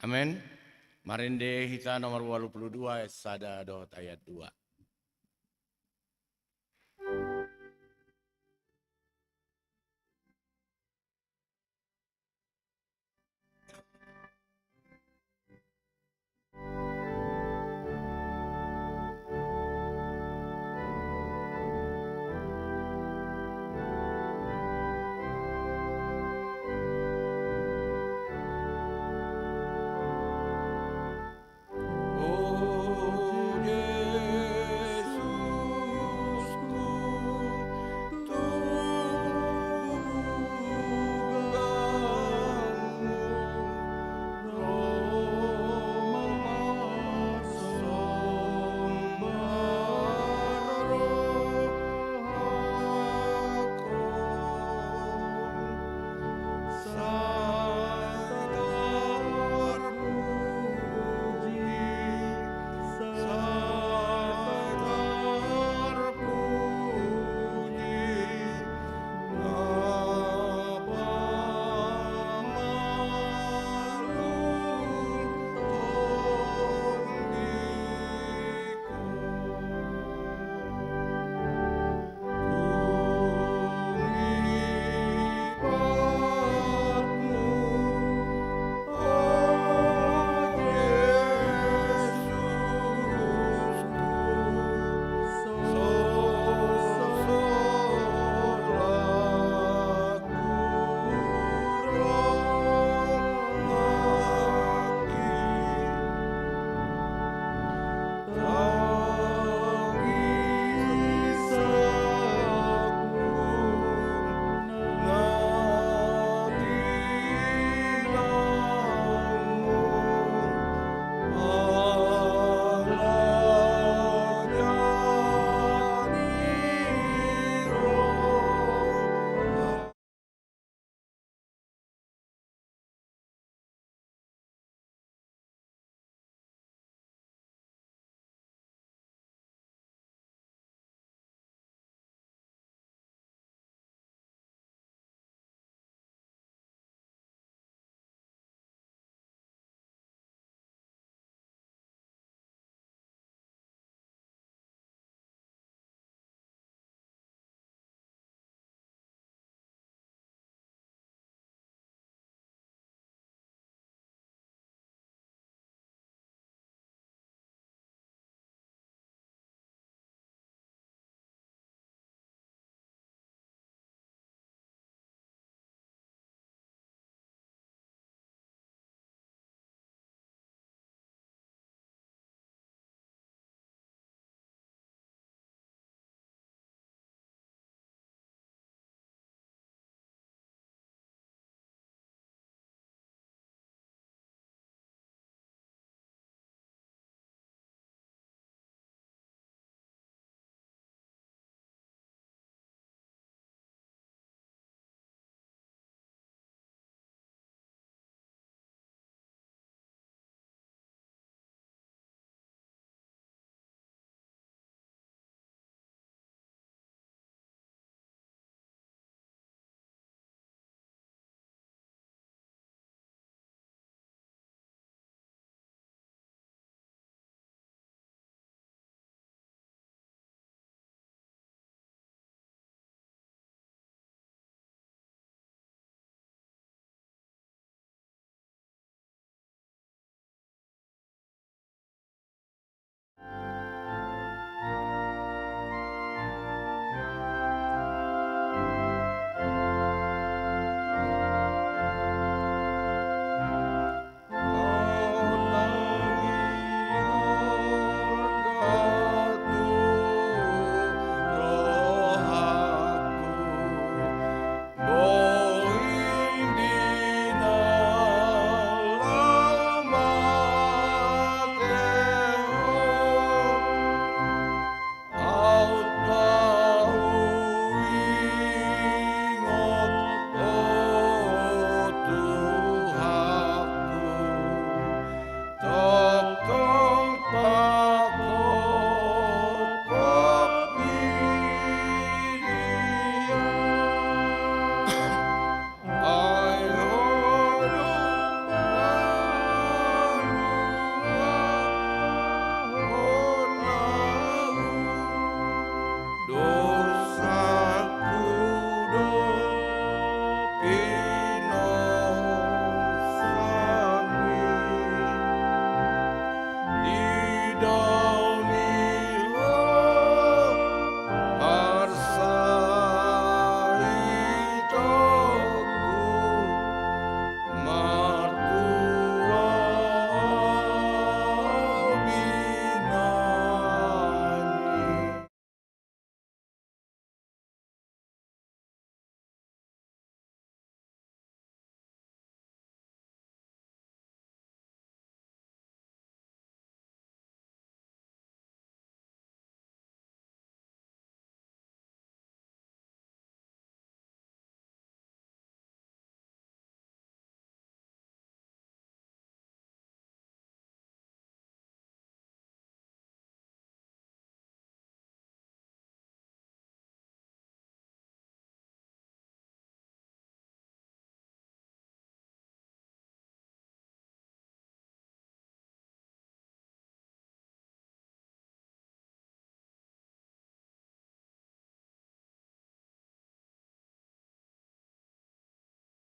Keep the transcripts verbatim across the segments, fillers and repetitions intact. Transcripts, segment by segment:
Amen. Marende hita nomor ualu pulu dua, ayat sada dohot ayat dua.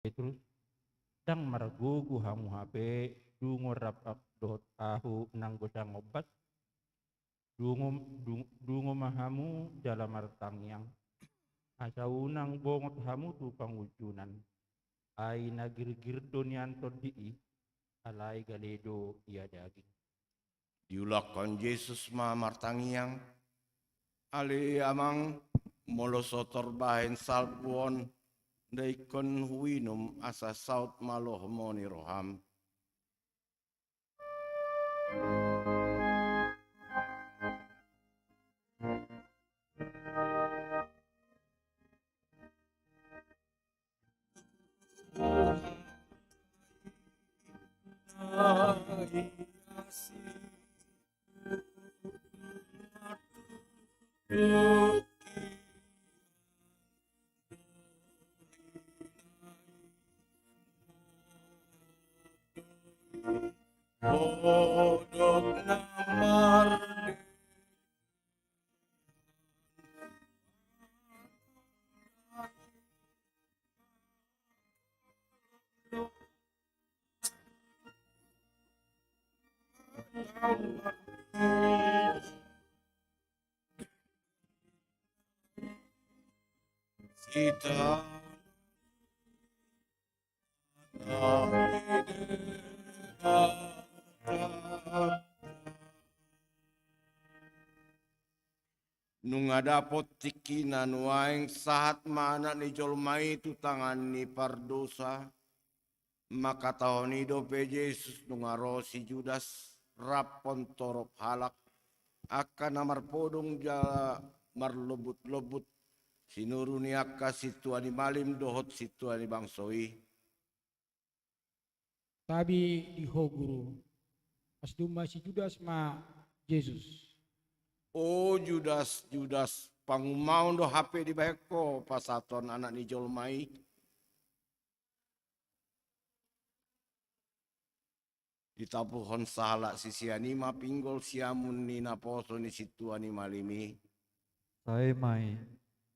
Petrus, ndang margogo hamu hape, dungo rap dohot ahu nanggo sangombas? Dungo, dung-, dungo ma hamu jala martangiang, asa unang bongot hamu tu pangunjunan. Ai na girgir do nian tondi i, alai gale do ia daging. Diulakhon Jesus ma martangiang: Ale Amang, molo so torbahen salpu on, nda ingkon huinum, asa saut ma lomo ni roham. Sita. Nunga dapot tingkina nuaeng, sahat ma Anak ni jolma i tu tangan ni pardosa. Mangkatahon i dope Jesus, nunga ro si Judas rap hon torop halak, angka na marpodom jala marlombut-lombut, sinuru ni angka sintua ni malim dohot sintua ni bangso i. Tabi di ho, Guru. Pasdum ma si Judas ma Jesus. O Judas, Judas, pangumaon do hape dibahen ho pasahathon Anak ni jolma i? Ditapuhon sahalak sisean i ma pinggol siamun ni naposo ni sintua ni malim i. Sae ma i,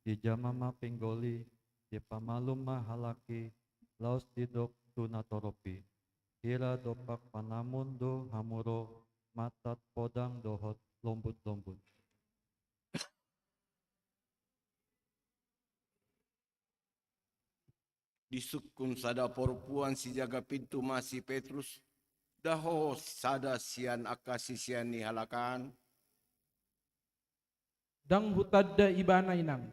dijama ma pinggol i, dipamalum ma halak i, laos didok tu natorop i: Hira dompak manamun do hamu ro, matat, podang dohot lombut-lombut? Disungkun sada parompuan sijaga pintu ma si Petrus, da ho sada sian angka sisean ni halak an? Ndang hutanda ibana, Inang.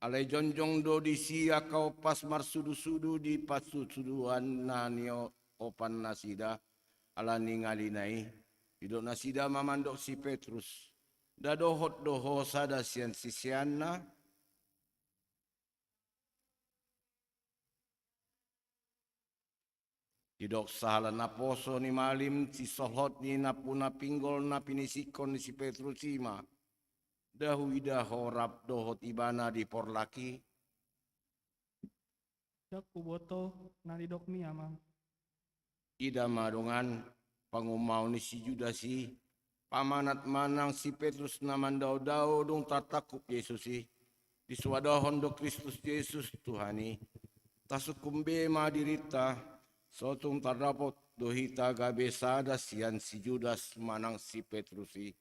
Alai jongjong do disi angka ompas marsudu-sudu di parsuduan na niopan nasida ala ningalina i. Didok nasida ma mandok si Petrus: Nda dohot do ho sada sian siseanna? Didok sahalak naposo ni malim, sisolhot ni nampuna pinggol na pinisikkon ni si Petrus i ma: Nda huida ho rap dohot ibana di porlak i? Ndang huboto na nidokmi, Amang. Ida ma dongan, pangumaon ni si Judas i, pamanat manang si Petrus na mandao-dao dung tartangkup Jesus i. Disoadahon do Kristus Jesus Tuhan i. Tasungkun be ma dirinta, so tung tardapot do hita gabe sada sian si Judas manang si Petrus i.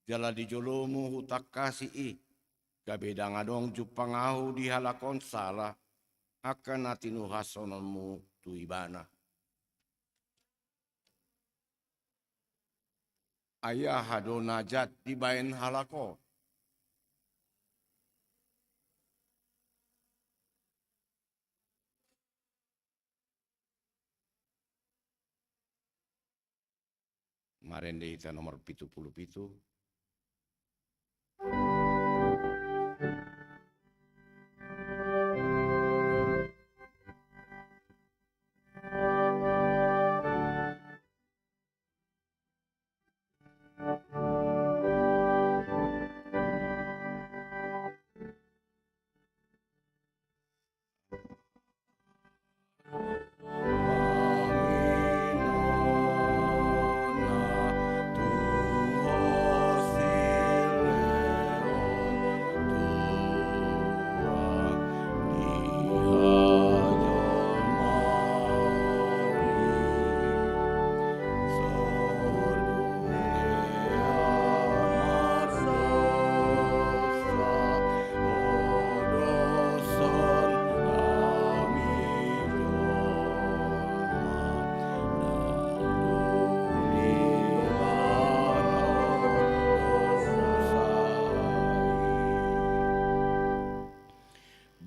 jala di jolomu hutangkasi i, gabe ndang adong jumpang ahu di halak on sala, angka na tinuhashononmu tu ibana. Ai aha do na jat dibaen halak on? Marende hita nomor pitu pulu pitu.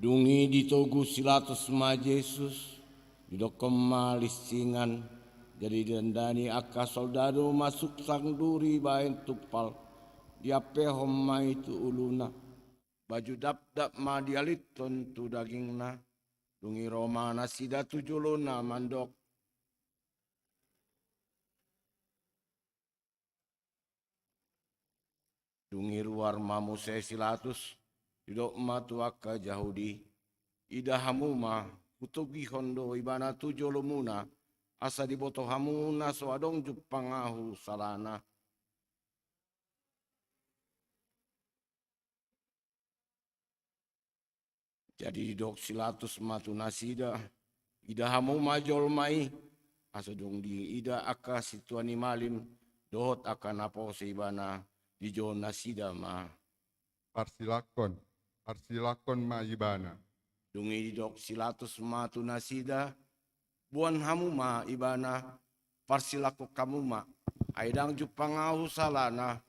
Dung i ditogu si Latus ma Jesus, didokkon ma linsingan, jadi didandani angka soldadu ma suksang duri baen tumpal, diampehon ma i tu uluna. Baju dapdap ma dialithon tu dagingna, dung i ro ma nasida tu jolona mandok. Dung i ruar ma muse si Latus, didok ma tu angka Jahudi, ida hamu ma, hutogihon do ibana tu jolomuna, asa diboto hamu na so adong jumpang ahu salana. Jadi didok si Latus ma tu nasida, ida hamu ma jolma i, asa dung diida angka sintua ni malim, dohot angka na poso ibana, dijou nasida ma. Parsilangkon, parsilangkon ma ibana. Dung i didok si Latus ma tu nasida, boan hamu ma ibana, parsilangkon hamu ma, ai ndang jumpang ahu salana,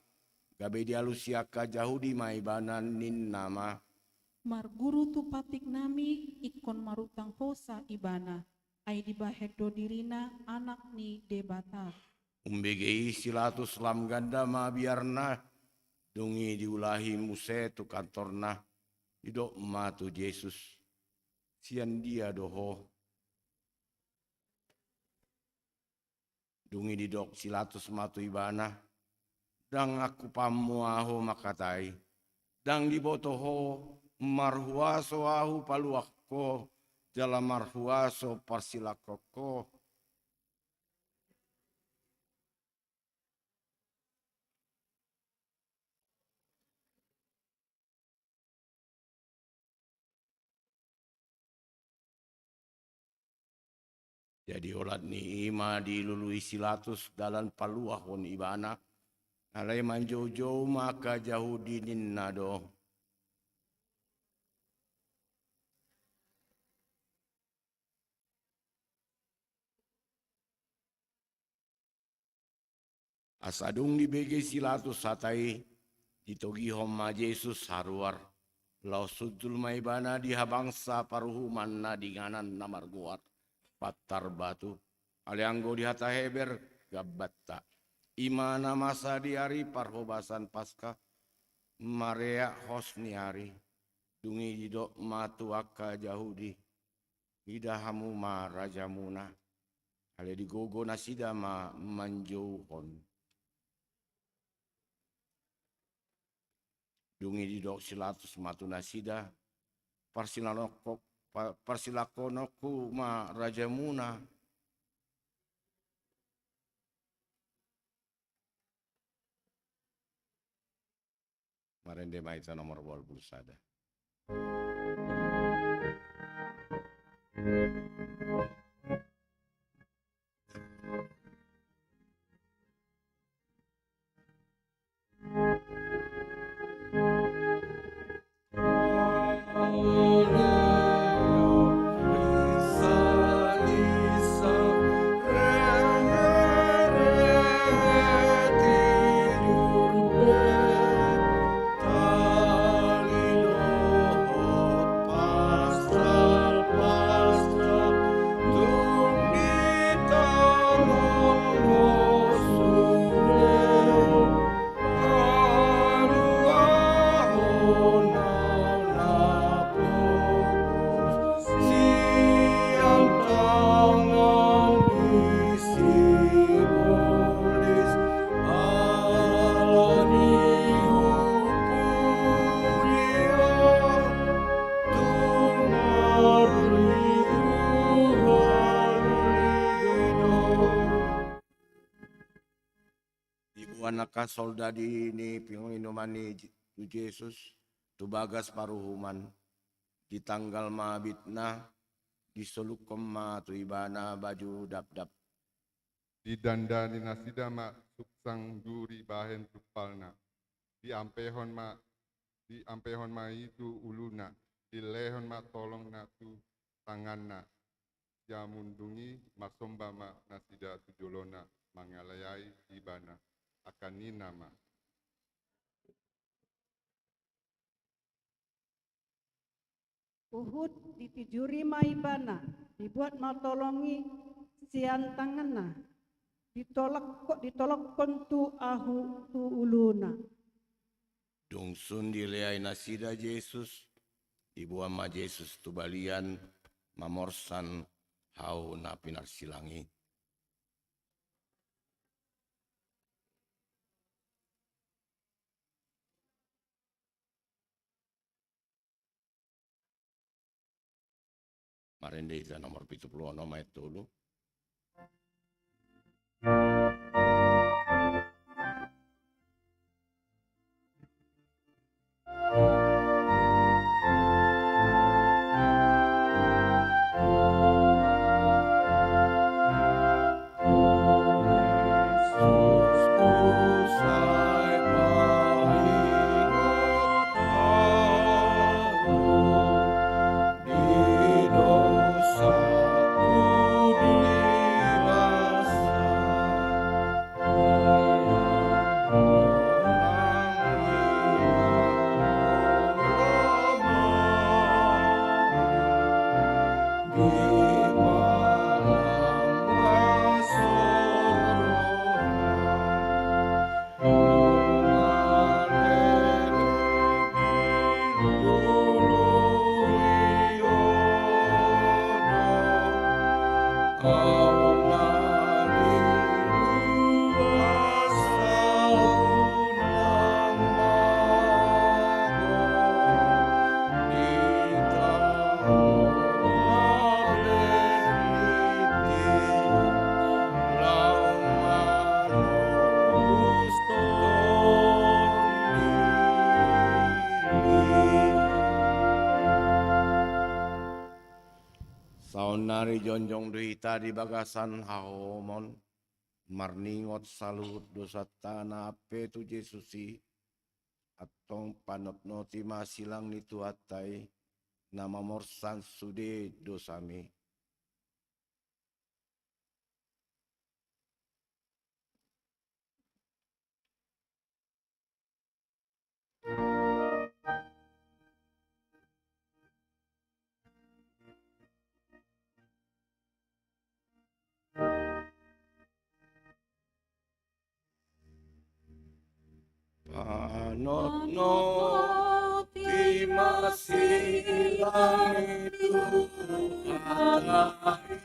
gabe dialusi angka Jahudi ma ibana ninna ma. Marguru tu patik nami ingkon marutang hosa ibana, ai dibahen do dirina anak ni Debata. Umbege i si Latus lam ganda ma biarna, dung i diulahi muse tu kantorna, didok ma tu Jesus. Sian dia do ho? Dung i didok si Latus ma tu ibana, ndang angkupanmu ahu mangkatai, ndang diboto ho, marhuaso ahu paluahon ho, jala marhuaso parsilangkon ho. Jadi olat ni i ma dilului si Latus dalan paluahon ibana, alai manjoujou ma angka Jahudi ninna do. Asa dung dibege si Latus hata i, ditogihon ma Jesus haruar. Laos hundul ma ibana di habangsa paruhuman na di inganan na margoar Pantar Batu. Alai anggo di hata Heber, Gabbatha. I ma na masa di ari parhobasan Paska, mareak hos ni ari. Dung i didok ma tu angka Jahudi, ida hamu ma rajamuna. Alai digogo nasida ma manjouhon. Dung i didok si Latus ma tu nasida, parsilangkon, pa-, parsilangkononku ma rajamuna. Marende ma hita nomor ualu pulu sada. Diboan angka soldadi ni panginuman i tu Jesus tu bagas paruhuman. Ditanggal ma bitna, disolukhon ma tu ibana baju dapdap. Didandani nasida ma suksang duri bahen tumpalna. Diampehon ma, diampehon ma i tu uluna, dilehon ma tolongna tu tanganna. Jamundungi masomba ma nasida tu jolona, mangalehon ibana. Angka ninna ma. Huhut ditijuri ma ibana, dibuat ma tolong i sian tanganna, ditolak-, ditolokhon tu ahu tu uluna. Dung sun dilehai nasida Jesus, diboan ma Jesus tu balian mamorsan hau na pinarsilang i. Marende hita nomor pitu pulu onom ayat tolu. Saonnari jongjong do hita di bagasan haholomon, marningot saluhut dosanta na ampe tu Jesus i, antong panotnoti ma silang ni Tuhanta i, na mamorsan sude dosami. Panotnoti ma silang ni Tuhanta i,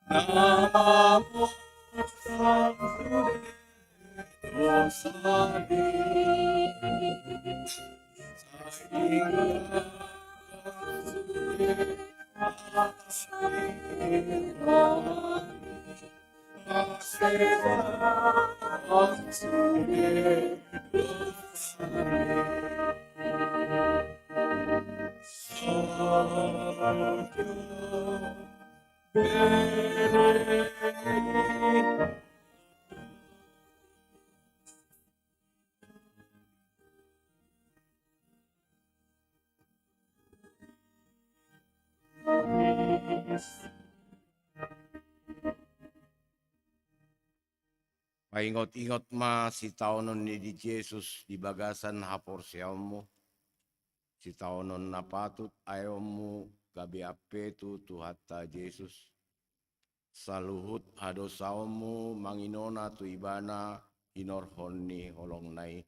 na mamorsan sude dosami. Sai ingkon sude asi rohami. Paingot-ingot ma sitaonon ni di Jesus di bagasan haporseaonmu, sitaonon na patut aeonmu gabe ampe tu Tuhanta Jesus. Saluhut hadosaonmu manginona tu Ibana hinorhon ni holongna i.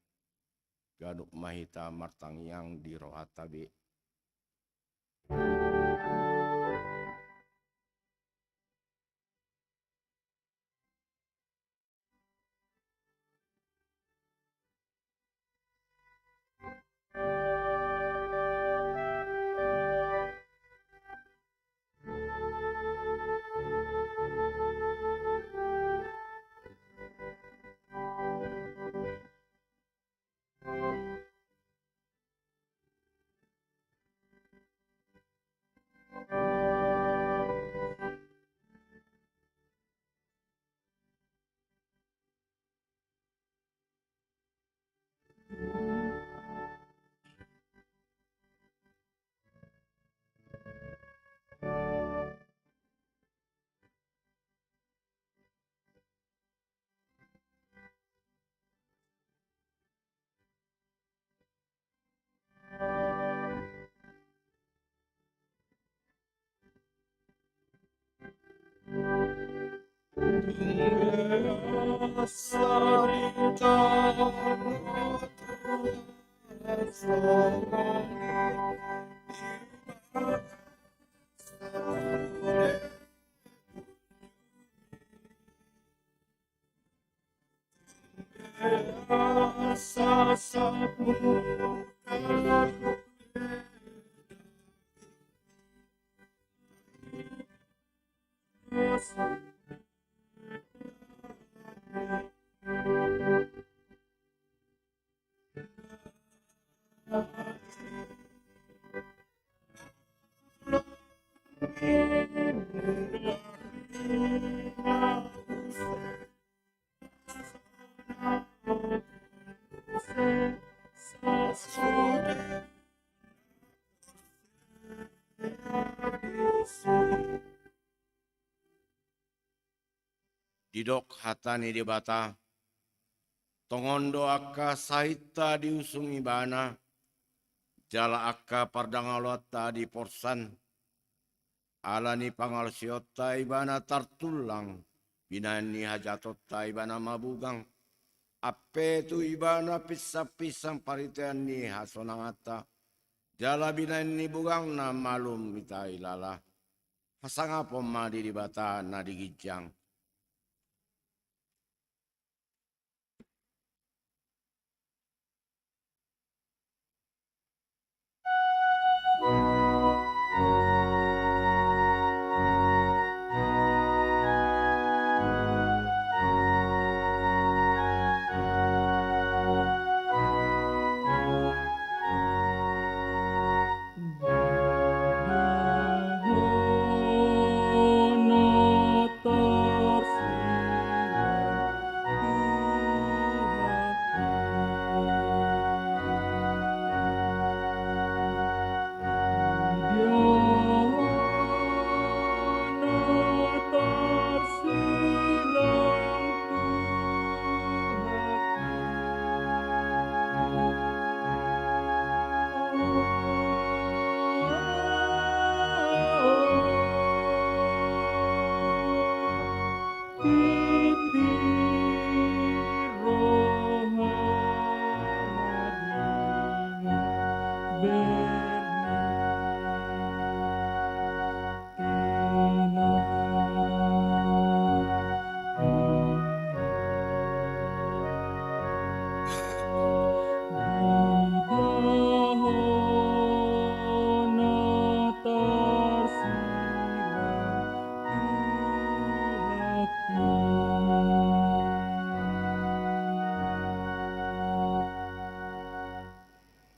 Ganup ma hita martangiang di rohanta be. Didok hata ni Debata, tongon do angka sahitta diusung Ibana, jala angka pardangaloanta diporsan. Ala ni pangalseonta Ibana tartullang, binahen ni hajahatonta Ibana mabugang. Ampe tu Ibana pinsangpinsang parhitean ni hasonanganta, jala binahen ni bugangna malum hita hilala. Hasangapon ma di Debata na di ginjang.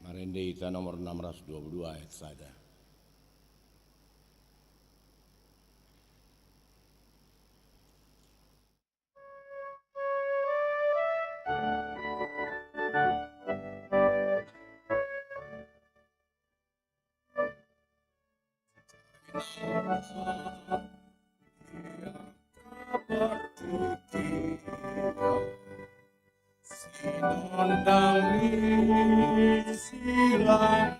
Marende hita nomor enam ratus dua puluh dua ayat sada. Sinondang ni silang.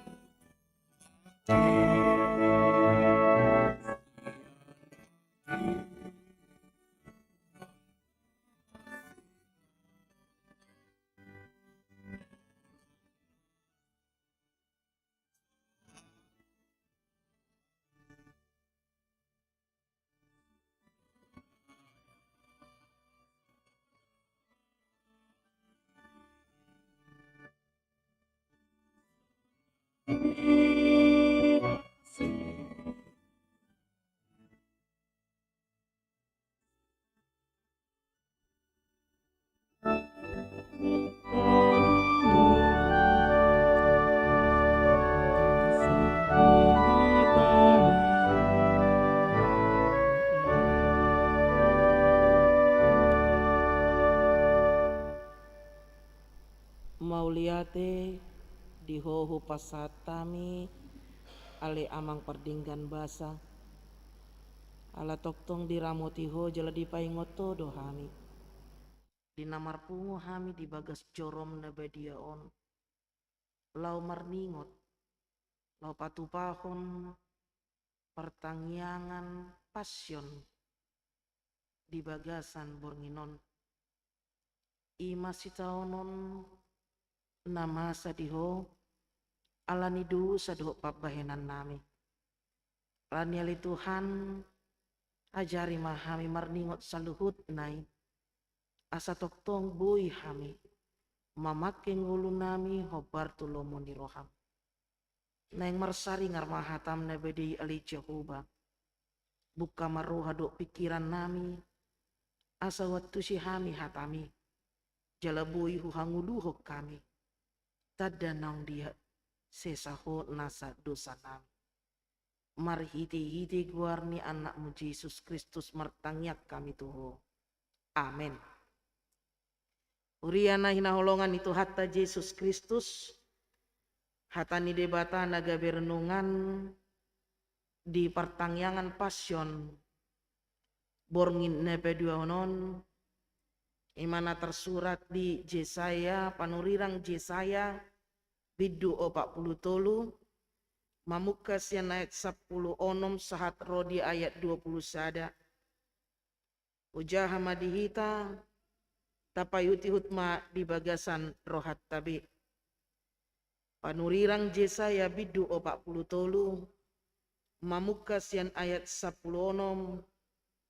Mauliate di Ho hupasahat hami, ale Amang pardenggan basa. Ala tongtong diramoti Ho jala dipaingot Ho do hami. Di na marpungu hami di bagas joroM na badia on, laho marningot, laho patupahon partangiangan passion di bagasan borngin on. I ma sitaonon na masa di Ho, ala ni dosa dohot pambahenan nami. Ala ni i ale Tuhan, ajari ma hami marningot saluhutna i, asa tongtong boi hami mamangke ngolu nami hombar tu lomo ni roham. Naeng marsaringar ma hatam na badia i ale Jahowa. Buka ma roha dohot pingkiran nami, asa huantusi hami hatam i, jala boi huhangoluhon hami tanda naung disesa Ho nasa dosa nami. Marhitehite goar ni Anakmu Jesus Kristus martangiang hami tu Ho. Amen. Huria na hinaholongan ni Tuhanta Jesus Kristus, hata ni Debata na gabe renungan di partangiangan Pasion borngin na paduahon on, i ma na tarsurat di Jesaya, panurirang Jesaya, bindu opat pulu tolu, mamungka sian ayat sampulu onom sahat ro di ayat dua pulu sada. Hujaha ma di hita, tapaihutihut ma di bagasan rohanta be. Panurirang Jesaya bindu opat pulu tolu, mamungka sian ayat sampulu onom,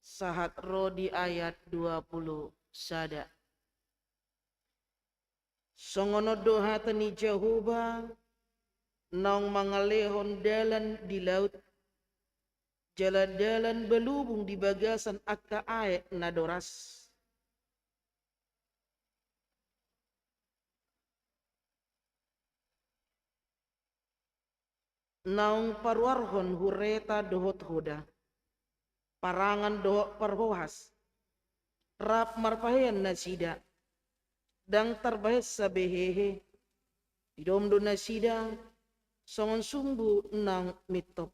sahat ro di ayat dua pulu sada. Songon on do hata ni Jahowa, naung mangalehon dalan di laut, jala dalan balubung di bagasan angka aek na doras. Naung paruarhon hureta dohot hoda, parangan dohot parhohas, rap marpahean nasida, ndang tarbahensa be hehe. Didom do nasida songon sumbu naung mintop.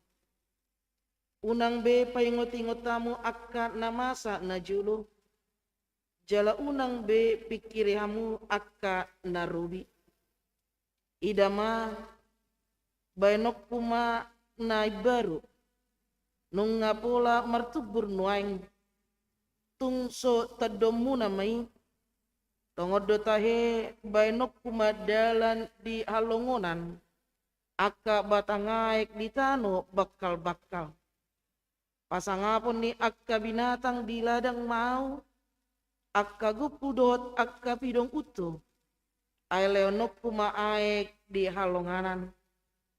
Unang be paingotingot hamu angka na masa najolo, jala unang be pingkiri hamu angka na robi. Ida ma, baenonku ma na imbaru, nunga pola martumbur nuaeng, tung so tandomuna ma i. Tongon do tahe, baenonku ma dalan di halongonan, angka batang aek di tano bangkalbangkal. Pasangapon ni angka binatang di ladang ma ahu, angka gumpu dohot angka pidong untu. Ai lehononku ma aek di halongonan,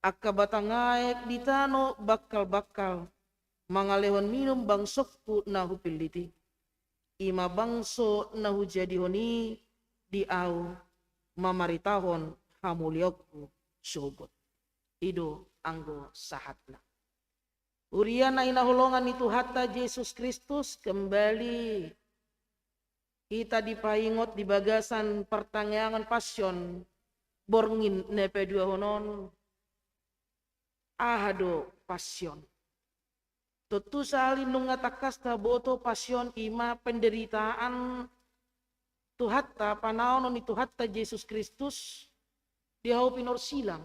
angka batang aek di tano bangkalbangkal, mangalehon minum bangsongku na hupillit i. I ma bangso na hujadihon i di ahu, mamaritahon hamuliaonku sogot. I do anggo sahatna. Huria na hinaholongan ni Tuhanta Jesus Kristus, kembali hita dipaingot di bagasan partangiangan Pasion borngin na paduahon on. Aha do Pasion? Tontu sahali nunga tangkas taboto Pasion i ma penderitaan Tuhanta, panaonon ni Tuhanta Jesus Kristus di hau pinorsilang,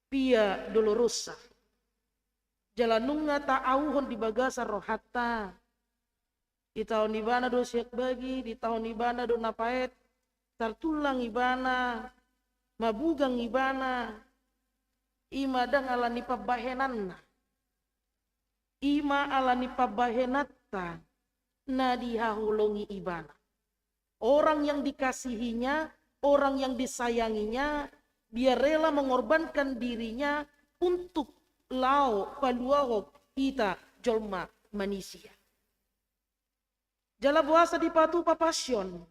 Via Dolorosa. Jala nunga taauhon di bagasan rohanta. Ditaon Ibana do siak bagi, ditaon Ibana do na paet, tartullang Ibana, mabugang Ibana, i ma ndang ala ni pambahenanna. I ma ala ni pambahenanta na dihaholongi Ibana. Orang yang dikasihinya, orang yang disayanginya, dia rela mengorbankan dirinya untuk laho paluahon hita jolma manisia. Jala boasa dipatupa Pasion?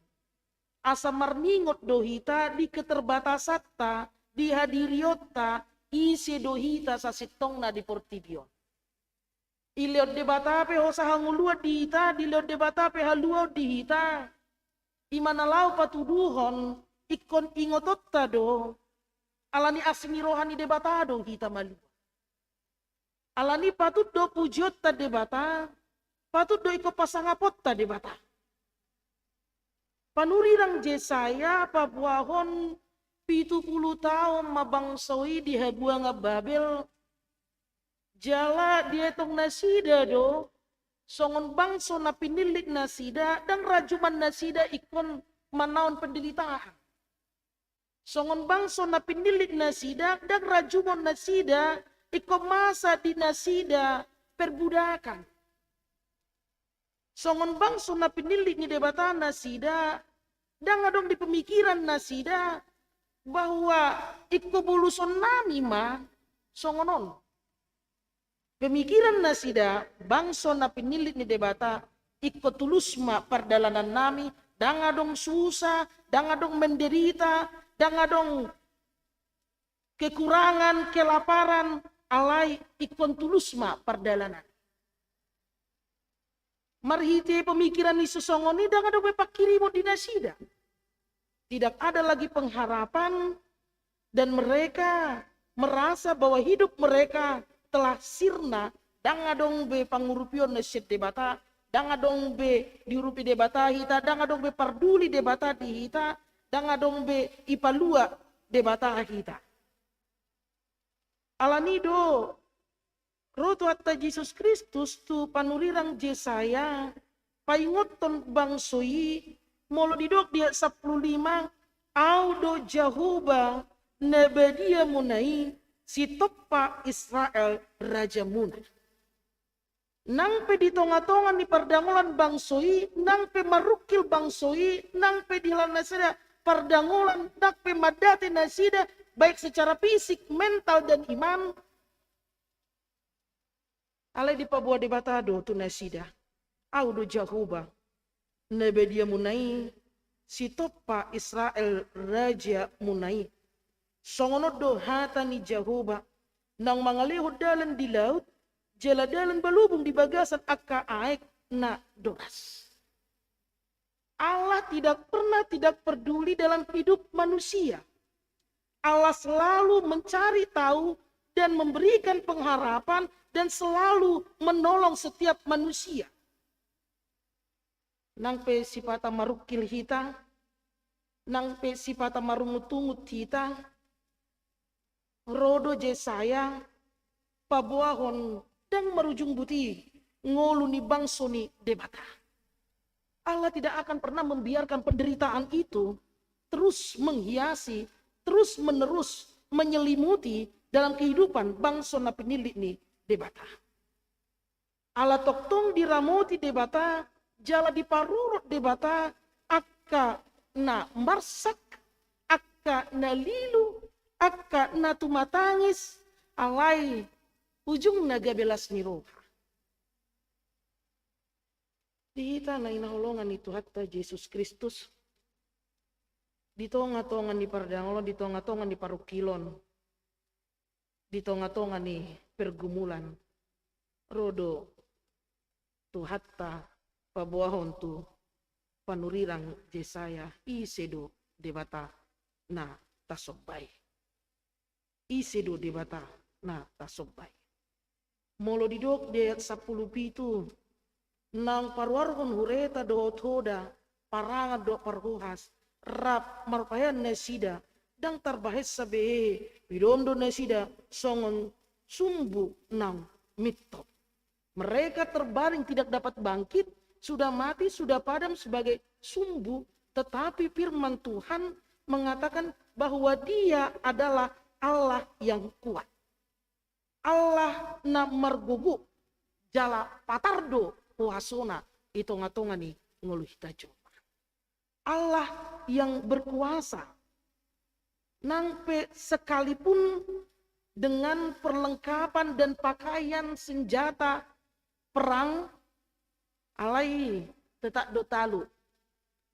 Asa marningot do hita di keterbatasanta, di hadirionta, ise do hita sasintongna di portibi on. Dilehon Debata pe hosa hangoluan di hita, dilehon Debata pe haluaon di hita. I ma na laho patuduhon ingkon ingotonta do, ala ni asi ni roha ni Debata do hita malua. Ala ni patut do pujionta Debata, patut do ingkon pasangaponta Debata. Panurirang Jesaya paboahon pitu pulu taon ma bangso i di habuangan Babel, jala dietong nasida do Songon bangso na pinillit nasida, ndang rajuman nasida ingkon manaon penderitaan. Songon bangso na pinillit nasida, ndang rajumon nasida ingkon masa di nasida perbudakan. Songon bangso na pinillit ni Debata nasida, ndang adong di pemikiran nasida bahwa ingkon bolusonnami ma songon on. Pemikiran nasida, bangso na pinillit ni Debata, ingkon tulus ma pardalanannami, ndang adong susa, ndang adong menderita, ndang adong kekurangan, kelaparan, alai ingkon tulus ma pardalanan. Marhite pemikiran ni sisongon i ndang adong be panghirimon di nasida. Tidak ada lagi pengharapan dan mereka merasa bahwa hidup mereka telah sirna, ndang adong be pangurupion na sian Debata, ndang adong be diurupi Debata hita, ndang adong be parduli Debata di hita, ndang adong be ipalua Debata hita. Alani do ro Tuhanta Jesus Kristus tu panurirang Jesaya paingothon bangso i, molo didok di ayat sampulu lima, Au do Jahowa na badiamuna i, sitompa Israel rajamuna. Nang pe di tongatonga ni pardangolan bangso i, nang pe marungkil bangso i, nang pe dihilala nasida pardangolan, nang pe mandate nasida, baik secara fisik, mental, dan iman, alai dipaboa Debata do tu nasida, Au do Jahowa na badiamuna i, sitompa Israel rajamuna i. Songon on do hata ni Jahowa, naung mangalehon dalan di laut, jala dalan balubung di bagasan angka aek na doras. Allah tidak pernah tidak peduli dalam hidup manusia. Allah selalu mencari tahu dan memberikan pengharapan dan selalu menolong setiap manusia. Nang pe sipata marungkil hita, nang pe sipata marungutungut hita, ro do Jesaya paboahon ndang marujung buti ngolu ni bangso ni Debata. Allah tidak akan pernah membiarkan penderitaan itu terus menghiasi, terus menerus menyelimuti dalam kehidupan bangso na pinillit ni Debata. Ala tongtong diramoti Debata, jala diparorot Debata, angka na marsak, angka na lilu, angka na tumatangis, alai ujungna gabe las ni roha. Di hita na hinaholongan ni Tuhanta Jesus Kristus, di tongatonga ni pardangolan, di tongatonga ni parungkilon, di tongatonga ni pergumulan, ro do Tuhanta paboahon tu panurirang Jesaya, ise do Debata na tasomba i. Ise do Debata na tasomba i. Molo didok di ayat sampulu pitu, naung paruarhon hureta dohot hoda, parangan dohot parhohas, rap marpahean nasida, ndang tarbahensa be, pidom do nasida songon sumbu naung mintop. Mereka terbaring tidak dapat bangkit, sudah mati, sudah padam sebagai sumbu, tetapi firman Tuhan mengatakan bahwa Dia adalah Allah yang kuat. Allah na margogo, jala patar do kuasona i tongatonga ni ngolu hita jolma. Allah yang berkuasa. Nang pe sekalipun dengan perlengkapan dan pakaian senjata perang, alai tetap do talu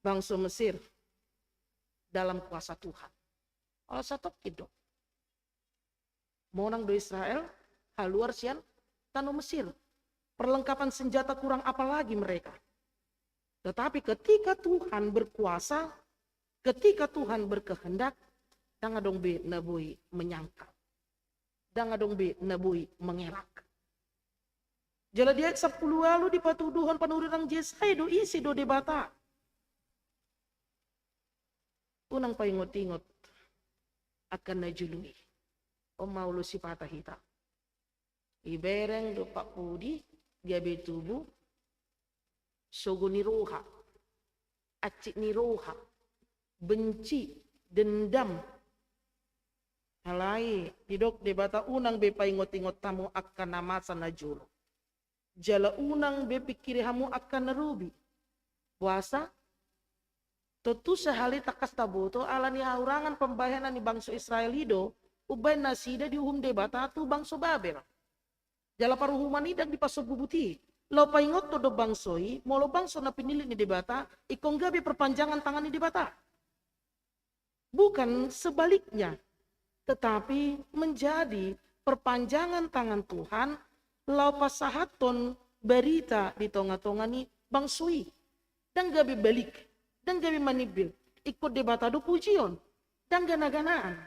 bangso Mesir dalam kuasa Tuhan. Ala satongkin do. Monang do Israel haluar sian tano Mesir. Perlengkapan senjata kurang apa lagi mereka. Tetapi ketika Tuhan berkuasa, ketika Tuhan berkehendak, ndang adong be na boi menyangkal. Ndang adong be na boi mengelak. Jala di ayat sampulu ualu dipatuduhon panurirang Jesaya do ise do Debata. Unang paingotingot angka na jolo i. On ma olo sipata hita. Ibereng do pampudi, gabe tubu, sogo ni roha, hansit ni roha, benci, dendam. Alai didok Debata, unang be paingot-ingot hamu angka na masa na jolo. Jala unang be pingkiri hamu angka na robi. Boasa? Tontu sahali tangkas taboto, ala ni hahurangan pambahenan ni bangso Israel i do umbahen nasida diuhum Debata tu bangso Babel. Jala paruhuman i ndang dipasombubuti. Laho paingothon do bangso i, molo bangso na pinillit ni Debata, ingkon gabe perpanjangan tangan ni Debata. Bukan sebaliknya, tetapi menjadi perpanjangan tangan Tuhan, laho pasahathon barita di tonga-tonga ni bangso i. Ndang gabe balik, ndang gabe manimbil. Ingkon Debata do pujion, ndang gana-ganaan.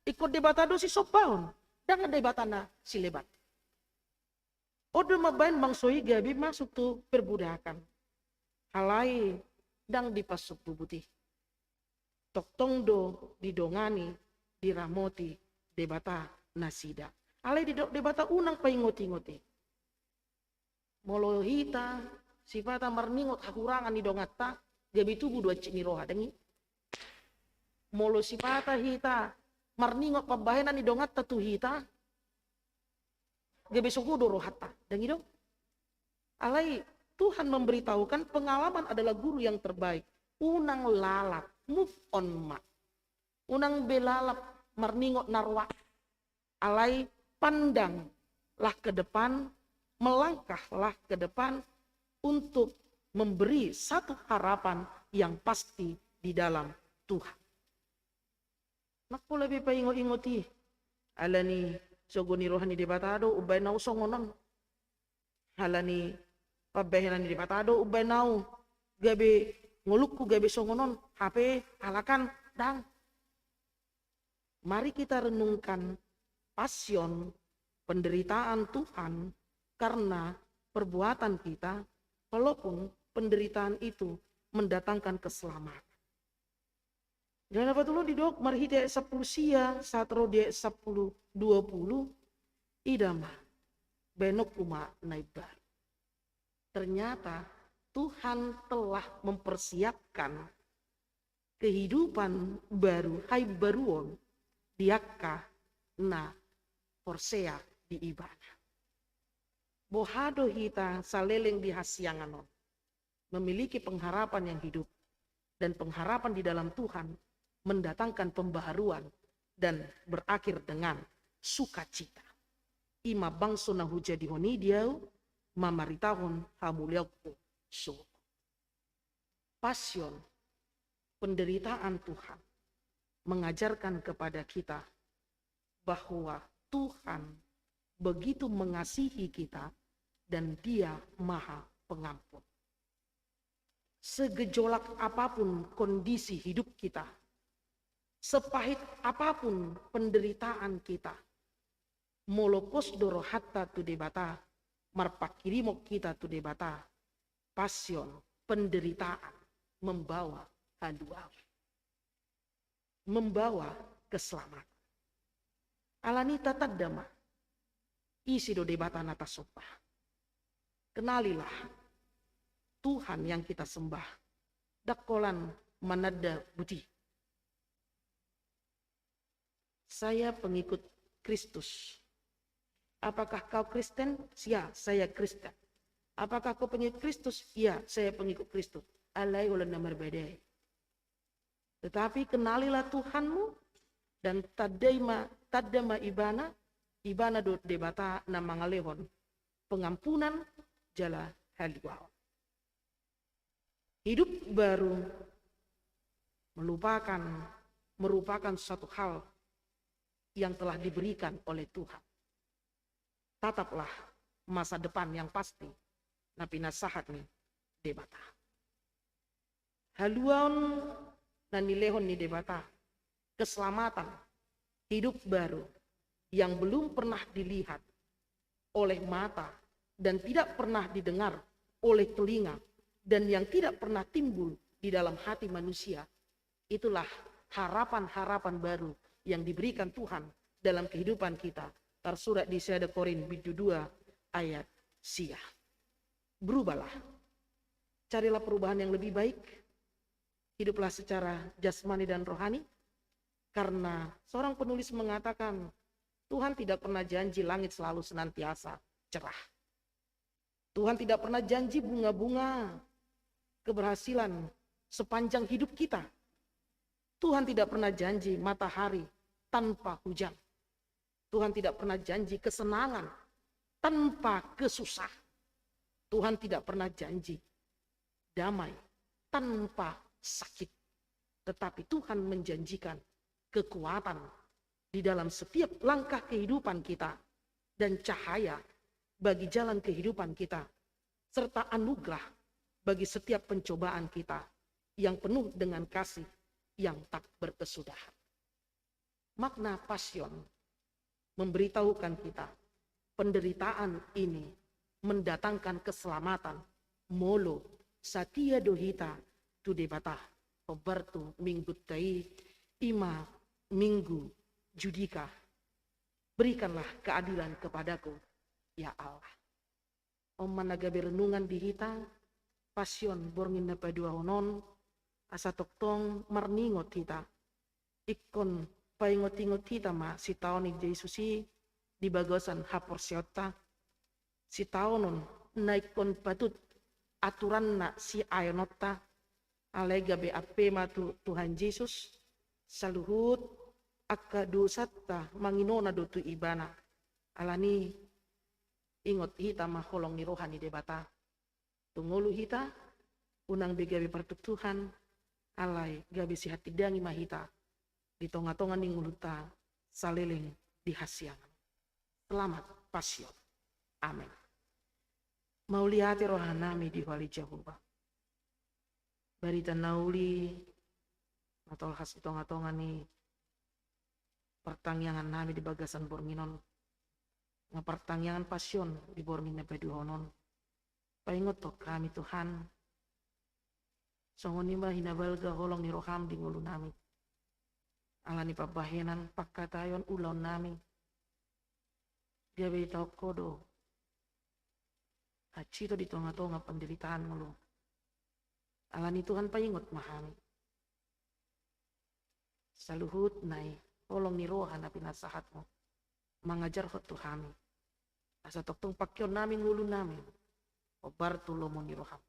Ingkon Debata do sisombaon, ndang Debata na sileban. On do mambahen bangso i gabe masuk tu perbudakan. Alai ndang dipasombubuti. Tongtong do didongani, diramoti Debata nasida. Alai didok Debata, unang paingot-ingot i. Molo hita sipata marningot hahurangan ni donganta, gabe tubu do hansit ni roha, ndang i? Molo sipata hita marningot pambahenan ni donganta tu hita, gabe sogo do rohanta, ndang i do? Alai Tuhan memberitahukan, pengalaman adalah guru yang terbaik. Unang lalap, move on ma. Unang be lalap marningot na roa. Alai pandanglah ke depan, melangkahlah ke depan untuk memberi satu harapan yang pasti di dalam Tuhan. Ndang pola be paingot-ingot i. Ala ni sogo ni roha ni Debata do umbahen ahu songon on. Ala ni pambahenan ni Debata do umbahen ahu gabe, ngolungku gabe songon on, hape halak an, ndang. Mari kita renungkan passion, penderitaan Tuhan karena perbuatan kita, walaupun penderitaan itu mendatangkan keselamatan. Di na patolu didok marhite ayat sampulu sia sahat ro di ayat sampulu dua pulu, ida ma, bahenonku ma na imbaru. Ternyata Tuhan telah mempersiapkan kehidupan baru, haimbaruon di angka na porsea di Ibana. Boha do hita saleleng di hasiangan on memiliki pengharapan yang hidup, dan pengharapan di dalam Tuhan mendatangkan pembaharuan dan berakhir dengan sukacita. I ma bangso na hujadihon i di ahu, mamaritahon hamuliaonku sogot. Passion, penderitaan Tuhan mengajarkan kepada kita bahwa Tuhan begitu mengasihi kita dan Dia Maha Pengampun. Segejolak apapun kondisi hidup kita, sepahit apapun penderitaan kita, molo pos do rohanta tu Debata, marpanghirimon hita tu Debata, passion, penderitaan membawa haluaon, membawa keselamatan. Ala ni i tatanda ma, ise do Debata na tasomba. Kenalilah Tuhan yang kita sembah. Ndang holan mananda buti. Saya pengikut Kristus. Apakah kau Kristen? Ya, saya Kristen. Apakah kau pengikut Kristus? Ya, saya pengikut Kristus. Alai holan na marbada i. Tetapi kenalilah Tuhanmu dan tandai ma, tanda ma Ibana, Ibana do Debata na mangalehon pengampunan jala haluaon. Hidup baru melupakan, merupakan suatu hal yang telah diberikan oleh Tuhan. Tataplah masa depan yang pasti na pinasahat ni Debata. Haluaon na nilehon ni Debata, keselamatan, hidup baru yang belum pernah dilihat oleh mata dan tidak pernah didengar oleh telinga dan yang tidak pernah timbul di dalam hati manusia, itulah harapan-harapan baru yang diberikan Tuhan dalam kehidupan kita. Tarsurat di Sada Korin bindu dua ayat sia. Berubahlah. Carilah perubahan yang lebih baik. Hiduplah secara jasmani dan rohani. Karena seorang penulis mengatakan, Tuhan tidak pernah janji langit selalu senantiasa cerah. Tuhan tidak pernah janji bunga-bunga keberhasilan sepanjang hidup kita. Tuhan tidak pernah janji matahari tanpa hujan. Tuhan tidak pernah janji kesenangan tanpa kesusahan. Tuhan tidak pernah janji damai tanpa sakit. Tetapi Tuhan menjanjikan kekuatan di dalam setiap langkah kehidupan kita dan cahaya bagi jalan kehidupan kita, serta anugerah bagi setiap pencobaan kita yang penuh dengan kasih yang tak berkesudahan. Makna Pasion memberitahukan kita, penderitaan ini mendatangkan keselamatan. Molo satia do hita tu Debata, hombar tu Minggunta i, i ma Minggu Judika. Berikanlah keadilan kepadaku, ya Allah. On ma na gabe renungan di hita, Pasion borngin na paduahon on, asa tongtong marningot hita. Ingkon paingot-ingot hita ma sitaonon ni Jesus i di bagasan haporseaonta, sitaonon na ingkon patut aturanna siaeononta, alai gabe ampe ma tu Tuhan Jesus, saluhut angka dosanta manginona do tu Ibana. Alani i, ingot hita ma holong ni roha ni Debata. Tung ngolu hita, unang be gabe partuktuhan, alai gabe sihatindangi ma hita di tonga-tonga ni ngolunta saleleng di hasiangan. Selamat Pasion. Amen. Mauliate rohanami di Ho ale Jahowa. Barita na uli na tolhas di tonga-tonga ni partangiangannami di bagasan borngin on, nga partangiangan Pasion di borngin na paduahon on. Paingothon hami Tuhan, songon i ma hinabalga holong ni roham di ngolunami. Alani pambahenan, pangkataion, ulaonnami, gabe ditaon Ho do hansit on di tonga-tonga penderitaan ngolu. Alani Tuhan, paingot ma hami. Saluhutna i holong ni roha na pinasahatmu mangajarhon tu hami, asa tongtong pangkeonnami ngolunami hombar tu lomo ni roham.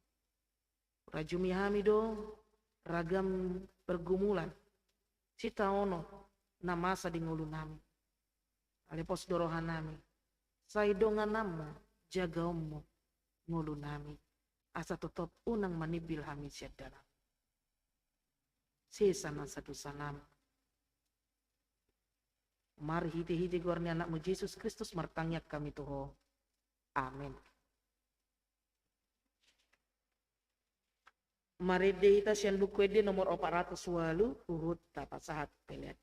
Rajumi hami do ragam pergumulan, sitaonon na masa di ngolunami. Alai pos do rohanami, sai dongananmu, jagaonmu ngolunami, asa totop unang manimbil hami sian dalan. Sesa nasa dosanami. Marhite-hite goar ni Anakmu Jesus Kristus martangiang hami tu Ho. Amen. Marende hita sian Buku Ende nomor opat ratus ualu, huhut tapasahat pelean.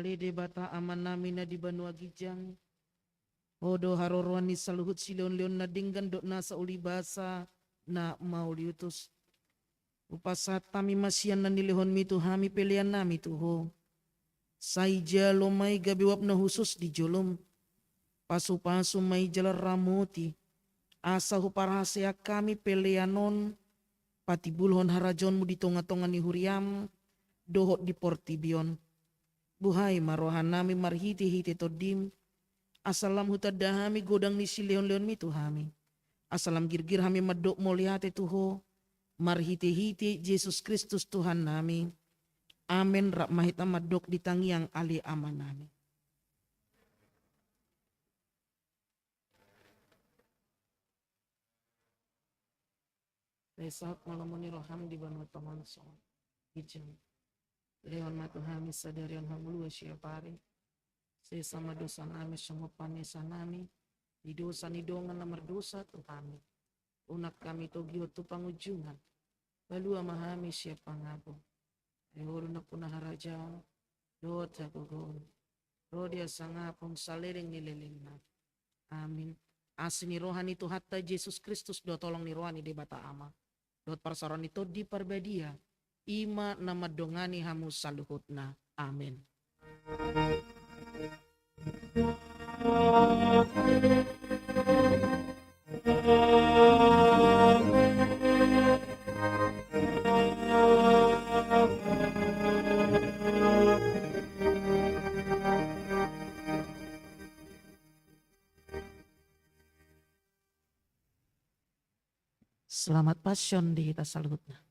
Ale Debata Amanami na di banua ginjang, Ho do haroroan ni saluhut silehonlehon na denggan dohot nasa ulibasa na mauliutus. Hupasahat hami ma sian na nilehonmi tu hami peleannami tu Ho. Sai jalo ma i gabe uap na hushus di jolom. Pasupasu ma i jala ramoti, asa huparhaseang hami pelean on patimbulhon harajaonmu di tongatonga ni huriam dohot di portibi on. Buhai ma rohanami marhitehite Tondim, asa lam hutanda hami godang ni silehonlehonmi tu hami, asa lam girgir hami mandok mauliate tu Ho marhitehite Jesus Kristus Tuhannami. Amen. Rap ma hita mandok di tangiang ale Amanami. Sai saut ma lomo ni roham di banua tonga on songon i di ginjang. Lehon ma tu hami sadari on hangoluan siapari. Sesa ma dosanami songon panesanami di dosa ni dongan na mardosa tu hami. Unang hami togihon tu pangujungan. Palua ma hami sian pangago. Ai Ho do nampuna harajaon dohot hagogoon, ro di hasangapon saleleng ni lelengna. Amin. Asi ni roha ni Tuhanta Jesus Kristus dohot holong ni roha ni Debata Ama dohot parsaoran ni Tondi Parbadia, i ma na mandongani hamu saluhutna. Amin. Selamat Passion di hita saluhutna.